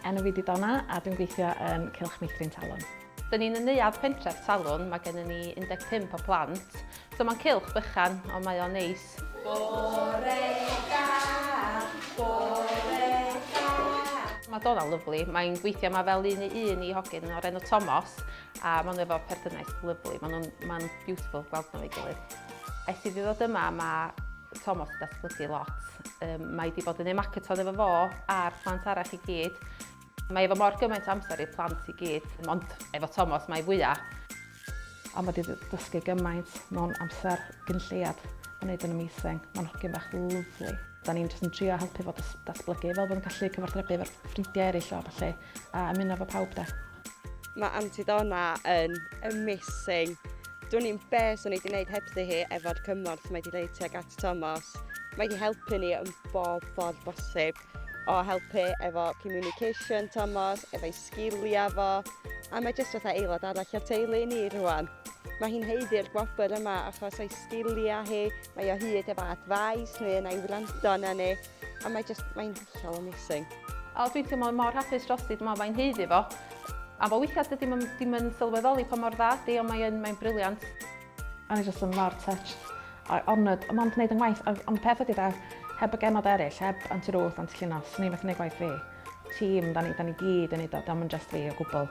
Enw fi 'di Donna a dwi'n gweithio yn Cylch Meithrin Talwrn. Dyn ni'n y neuadd pentref Talwrn, mae gennym ni 15 o plant, so mae'n cylch bychan, ond mae o'n neis. Bore da, bore da. Mae Donna'n lyfli, mae'n gweithio yma fel un i un i hogyn o'r enw Tomos, a maen nhw efo perthynas lyfli, maen nhw'n mae'n beautiful gweld nhw efo'i gilydd. Ers iddi ddod yma, mae Tomos wedi datblygu lot. Um, mae wedi bod yn ei macathon efo fo a'r plant arall i gyd. Mae efo mor gymaint o amser i'r plant i gyd, ond efo Tomos mae fwyaf. A mae wedi dysgu gymaint mewn amser gynlleiad. Mae'n neud yn amazing. Mae'n hogyn bach lyfli. Da ni'n jyst yn trio helpu fo datblygu fel bod yn gallu cyfathrebu efo'r ffrindiau eraill o falle a ymuno efo pawb de. Mae Aunty Donna yn amazing. Dwn i'm be swn i wedi gwneud hebddi hi efo'r cymorth mae wedi rhoi tuag at Tomos. Mae wedi helpu ni yn bob ffordd bosib. O helpu efo communication Tomos, efo'i sgiliau fo, a mae jyst fatha aelod arall o'r teulu i ni rwan. Mae hi'n haeddu'r gwobr yma achos o'i sgiliau hi, mae o hyd efo advice neu yna i wrando arna ni, a mae jyst, mae'n hollol amazing. O, dwi'n teimlo mor hapus drosti, dwi'n meddwl mae'n haeddu fo. A fo weithiau dydy ddim ddim yn sylweddoli pa mor dda ydy, ond mae'n mae brilliant. O'n i jyst yn mor touched a honoured, a mond wneud yng ngwaith, ond y peth ydy da, heb y genod eraill, heb Aunty Ruth, Aunty Llinos, swn i methu wneud gwaith fi. Tîm, da ni, da ni gyd yn neud o, dio'm yn just fi o gwbl.